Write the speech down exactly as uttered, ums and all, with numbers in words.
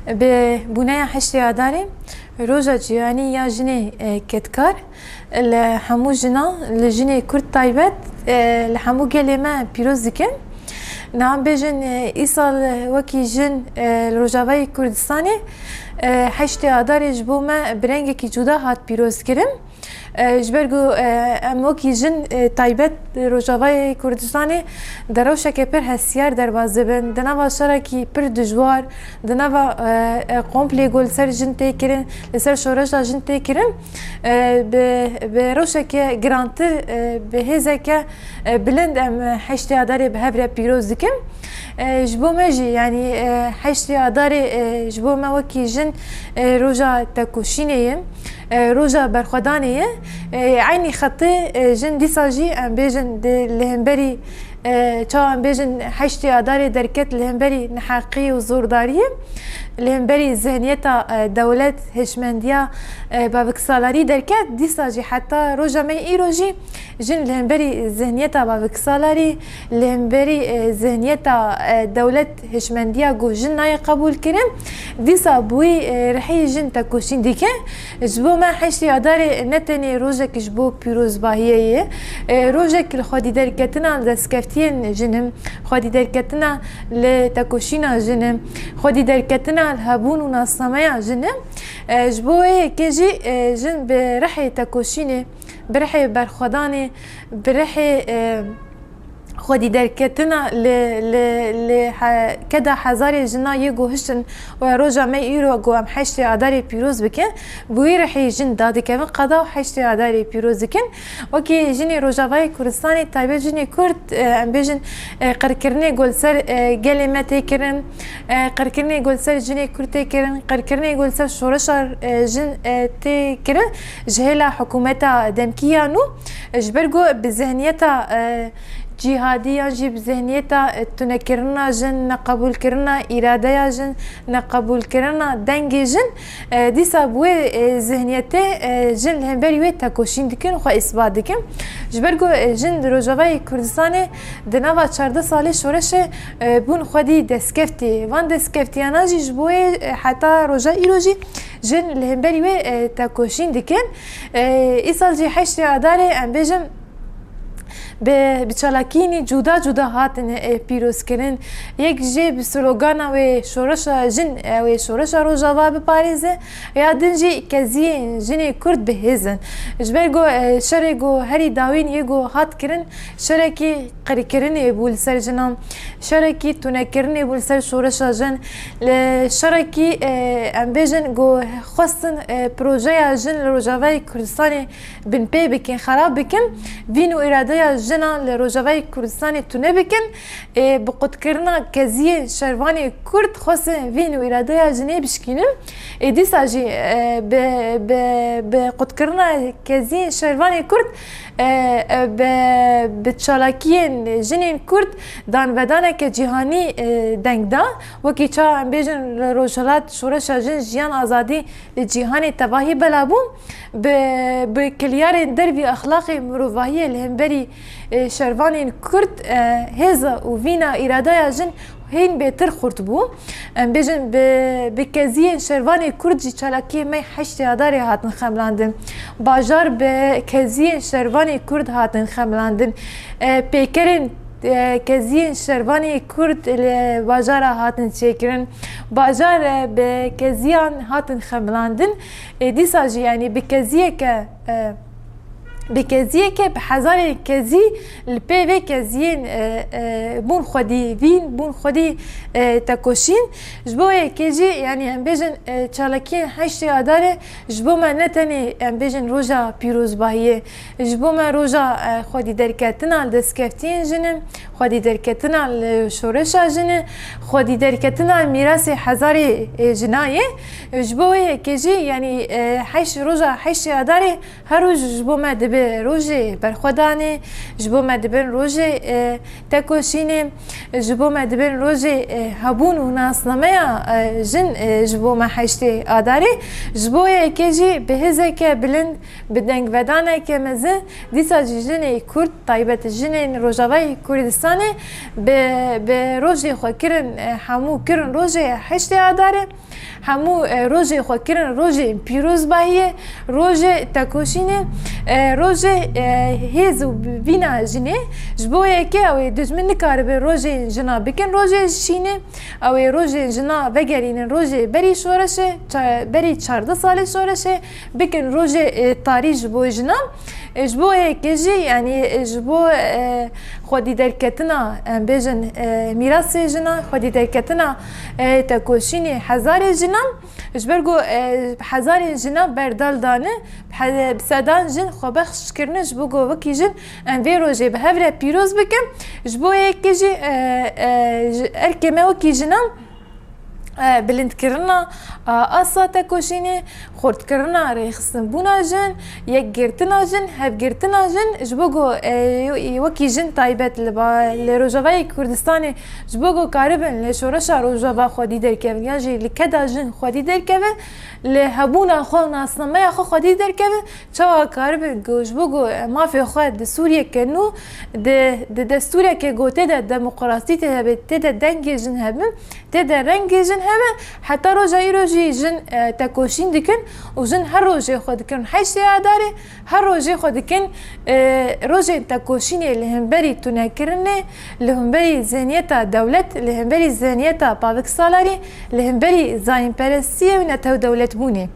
Bi bûneya heştê Adarê, Roja Cîhanî ya Jinê, e, Kedkar, li hemû jinan, li jinê Kurd taybet, e, li hemû gelê me pîroz dikim. Niha bêjin, e, îsal wekî jin, e, li Rojavayê Kurdistanê, e, heştê Adarê ji bo me bi rengekî cuda hat pîrozkirin. E, ji ber ku, e, em wekî jin, e, taybet Rojavayê Kurdistanê di rewşeke pir hestiyar derbas dibin. Di nava şerekî pir dijwar, di nava, e, e, komplê ku li ser jin tê kirin, li ser şoreşa jin tê kirin, e, bi, bi rewşeke girantir, e, bi hêzeke, e, bilind em, e, heştê Adarê bi hev re pîroz dikin. E, ji bo me jî, yanî, e, heştê Adarê, e, ji bo me wekî jin, e, roja tekoşînê ye, e, roja berxwedanê ye. E, eynî xetê, e, jin dîsa jî, em bêjin, di, li hemberî, e, çawa em bêjin, heştê Adarê derket li hemberî neheqî û zordariyê, li hemberî zihniyeta, e, dewlet, hişmendiya, e, baviksalarî derket, dîsa jî heta roja me îro jî, jin li hemberî zihniyeta baviksalarî, li hemberî, e, zihniyeta, e, dewlet hişmendiya ku jin nayê qebûl kirin, dîsa bi wî, e, rihî jin tekoşîn dike. Ji bo me heştê Adarê ne tenê rojek ji bo pîrozbahiyê ye, e, rojek li xwedî derketina li destkeftiyên jin in, xwedî derketina li tekoşîna jin in, xwedî derketina li hebûn û nasnameya jin in. E, ji bo wê yekê jî, e, jin bi rihê tekoşînê, bi rihê berxwedanê, bi rihê, e, xwedî derketina li, li, li he-, keda hezarê jina yê ku hiştin û roja me îro ku em heştê Adarê pîroz bikin, bi wî rihî jin dadikevin qeda û heştê Adarê pîroz dikin. Wekî jinê Rojavayê Kurdistanê, taybet jinê Kurd, e, em bêjin, e, qirkirinê ku li ser, e, gelê me tê kirin, e, qirkirinê ku li ser jinê Kurd tê kirin, qirkirinê ku li ser şoreşa, e, jin, e, tê kirin, ji hêla hikûmeta demkî ya nû, e, ji ber ku bi zihniyeta, e, cîhadî yan jî bi zihniyeta, e, tunekirina jin, neqebûlkirina îradeya jin, neqebûlkirina dengê jin, e, dîsa bi wê, e, zihniyetê, e, jin li hemberî wê tekoşîn dikin, xwe îsbat dikin. Ji ber ku, e, jin di Rojavayê Kurdistanê di nava çardeh salê şoreşê, e, bûn xwedî destkeftî. Van destkeftiyana jî ji bo wê, e, heta roja îro jî jin li hemberî wê, e, tekoşîn dikin. E, îsal jî heştê Adarê, em bêjin, bi, bi çalakiyên cuda cuda hatin, e, pîrozkirin. Yek jê bi slogana wê şoreşa jin, e, wê şoreşa Rojava biparêze, ya din jî keziyên jinê Kurd bihêzin. Ji ber ku, e, şerê ku herî dawîn yê ku hat kirin, şerekî qirkirinê bû li ser jinan, şerekî tunekirinê bû li ser şoreşa jin, li şerekî, e, em bêjin ku xwestin, e, projeya jin li Rojavayê Kurdistanê binpê bikin, xerab bikin, vîn û îradeya jinan li Rojavayê Kurdistanê tune bikin, ê, bi qutkirina keziyên şervanê Kurd xwestin vîn û îradeya jinê bişkînin. Ê, dîsa jî, e, bi, bi, bi qutkirina keziyên şervanê Kurd, e, e, bi, bi çalakiyên jinên Kurd danvedaneke cîhanî, e, deng da. Wekî ça em bêjin li Rojhilat şoreşa jin, jiyan, azadî li cîhanê tevahî bela bû. Bi, bi kilyarên dervî exlaqê mirovahiyê li hemberî, e, şervanên Kurd, e, hêza û vîna îradeya jin hîn bêtir xurt bû. Em bêjin bi, bi keziyên şervanê Kurd jî çalakiyê me heştê Adarê hatin xemilandin. Bajar bi keziyên şervanê Kurd hatin xemilandin. E, pêkerên, e, keziyên şervanê Kurd li bajara hatin çêkirin. Bajar, e, bi keziyan hatin xemilandin. Ê, dîsa jî, yanî bi keziyeke, e, bi keziyeke, bi hezarên kezî li pê vê keziyên, e, e, bûn xwedî vîn, bûn xwedî, e, tekoşîn. Ji bo yekê jî, yanî em bêjin, e, çalakiyên heştê Adarê ji bo me ne tenê, em bêjin, roja pîrozbahiyê, ji bo me roja, e, xwedî derketina li destkeftiyên jin e, xwedî derketina li şoreşa jin e, xwedî derketina mîrasê hezarê, e, jina ye. Ji bo wê yekê jî, yanî, e, heşt, roja heştê Adarê her roj ji bo me dibe rojê berxwedanê, ji bo me dibin rojê, e, tekoşînê, ji bo me dibin rojê, e, hebûn û nasnameya, e, jin, e, ji bo me heştê Adarê. Ji bo yekê jî bi hêzeke bilind, bi dengvedaneke mezin, dîsa jî jinê Kurd, taybet jinên Rojavayê Kurdistanê bi, bi rojê xwe kirin, e, hemû kirin rojê heştê Adarê. Hemû e, rojê xwe kirin rojê pîrozbahiyê, rojê tekoşînê, e, rojê e, hêz û vîna jinê. Ji bo yekê ew ê dijmin nikaribe rojên jina bikin rojê şînê. Ew ê rojên jina vegerînin rojê berî şoreşê, ça- berî çardeh salê şoreşê, bikin rojê e, tarî ji bo jinan. E, ji bo yekê jî, yanî e, ji bo e, xwedî derketina, em bêjin, e, mîrasê jina, xwedî derketina e, tekoşînê hezarê jinan. Ji ber ku e, hezarên jina berdal dane, he- bi sedan jin xwebexş kirine, ji bo ku wekî jin em vê rojê bi hev re pîroz bikin. Ji bo yekê jî e, e, ji erkê me wekî jinan e, bilindkirina e, asa tekoşînê, xurtkirina rêxistinbûna jin, yekgirtina jin, hevgirtina jin, ji bo ku e, wekî jin taybet li ba- li Rojavayê Kurdistanê, ji bo ku karibin li şoreşa Rojava xwedî derkevin, yan jî li keda jin xwedî derkevin, li hebûna xwe û nasnameya xwe xwedî derkevin, çawa karibin ku ji bo ku mafê xwe di Sûriyeke nû, di, di destûreke ku tê de demokrasî tê de be, tê de dengê jin hebin, tê de rengê jin hebe, heta roja îro jî jin e, tekoşîn dikin û jin her rojê xwe dikin heştê Adarê, her rojê xwe dikin e, rojên tekoşînê li hemberî tunekirinê, li hemberî zihniyeta dewlet, li hemberî zihniyeta paviksalarî, li hemberî zayînperestiyê û netewdewletbûnê.